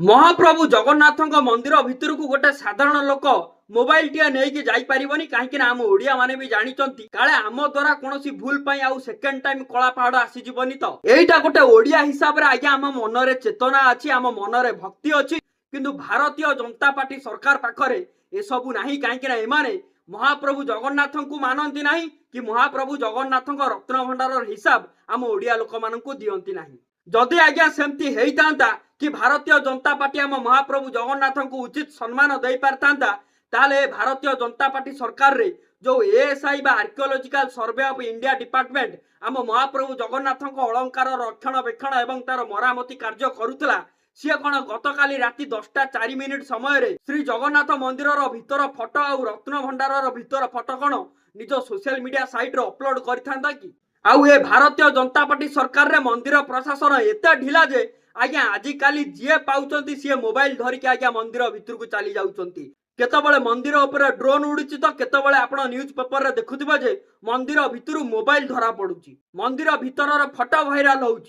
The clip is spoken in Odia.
ମହାପ୍ରଭୁ ଜଗନ୍ନାଥଙ୍କ ମନ୍ଦିର ଭିତରକୁ ଗୋଟେ ସାଧାରଣ ଲୋକ ମୋବାଇଲଟିଏ ନେଇକି ଯାଇପାରିବନି, କାହିଁକି ନା ଆମ ଓଡିଆ ମାନେ ବି ଜାଣିଛନ୍ତି, କାଳେ ଆମ ଦ୍ୱାରା କୌଣସି ଭୁଲ ପାଇଁ ଆଉ ସେକେଣ୍ଡ ଟାଇମ କଳା ପାହାଡ ଆସିଯିବନି ତ। ଏଇଟା ଗୋଟେ ଓଡିଆ ହିସାବରେ ଆଜ୍ଞା ଆମ ମନରେ ଚେତନା ଅଛି, ଆମ ମନରେ ଭକ୍ତି ଅଛି। କିନ୍ତୁ ଭାରତୀୟ ଜନତା ପାର୍ଟି ସରକାର ପାଖରେ ଏସବୁ ନାହିଁ, କାହିଁକି ନା ଏମାନେ ମହାପ୍ରଭୁ ଜଗନ୍ନାଥଙ୍କୁ ମାନନ୍ତି ନାହିଁ କି ମହାପ୍ରଭୁ ଜଗନ୍ନାଥଙ୍କ ରତ୍ନଭଣ୍ଡାରର ହିସାବ ଆମ ଓଡିଆ ଲୋକମାନଙ୍କୁ ଦିଅନ୍ତି ନାହିଁ। ଯଦି ଆଜ୍ଞା ସେମିତି ହେଇଥାନ୍ତା କି ଭାରତୀୟ ଜନତା ପାର୍ଟି ଆମ ମହାପ୍ରଭୁ ଜଗନ୍ନାଥଙ୍କୁ ଉଚିତ ସମ୍ମାନ ଦେଇପାରିଥାନ୍ତା, ତାହେଲେ ଏ ଭାରତୀୟ ଜନତା ପାର୍ଟି ସରକାରରେ ଯୋଉ ଏଏସ୍ଆଇ ବା archaeological survey of India department ଆମ ମହାପ୍ରଭୁ ଜଗନ୍ନାଥଙ୍କ ଅଳଙ୍କାର ରକ୍ଷଣାବେକ୍ଷଣ ଏବଂ ତାର ମରାମତି କାର୍ଯ୍ୟ କରୁଥିଲା, ସିଏ କଣ ଗତକାଲି ରାତି 10ଟା 4 ମିନିଟ ସମୟରେ ଶ୍ରୀ ଜଗନ୍ନାଥ ମନ୍ଦିରର ଭିତର ଫଟୋ ଆଉ ରତ୍ନ ଭଣ୍ଡାରର ଭିତର ଫଟୋ କଣ ନିଜ ସୋସିଆଲ ମିଡିଆ ସାଇଟରେ ଅପଲୋଡ କରିଥାନ୍ତା କି? ଆଉ ଏ ଭାରତୀୟ ଜନତା ପାର୍ଟି ସରକାରରେ ମନ୍ଦିର ପ୍ରଶାସନ ଏତେ ଢିଲା ଯେ ଆଜ୍ଞା ଆଜିକାଲି ଯିଏ ପାଉଛନ୍ତି ସିଏ ମୋବାଇଲ ଧରିକି ଆଜ୍ଞା ମନ୍ଦିର ଭିତରକୁ ଚାଲି ଯାଉଛନ୍ତି। କେତେବେଳେ ମନ୍ଦିର ଉପରେ ଡ୍ରୋନ୍ ଉଡୁଛି ତ କେତେବେଳେ ଆପଣ ନ୍ୟୁଜ ପେପରରେ ଦେଖୁଥିବେ ଯେ ମନ୍ଦିର ଭିତରୁ ମୋବାଇଲ ଧରା ପଡୁଛି, ମନ୍ଦିର ଭିତରର ଫଟୋ ଭାଇରାଲ ହଉଛି।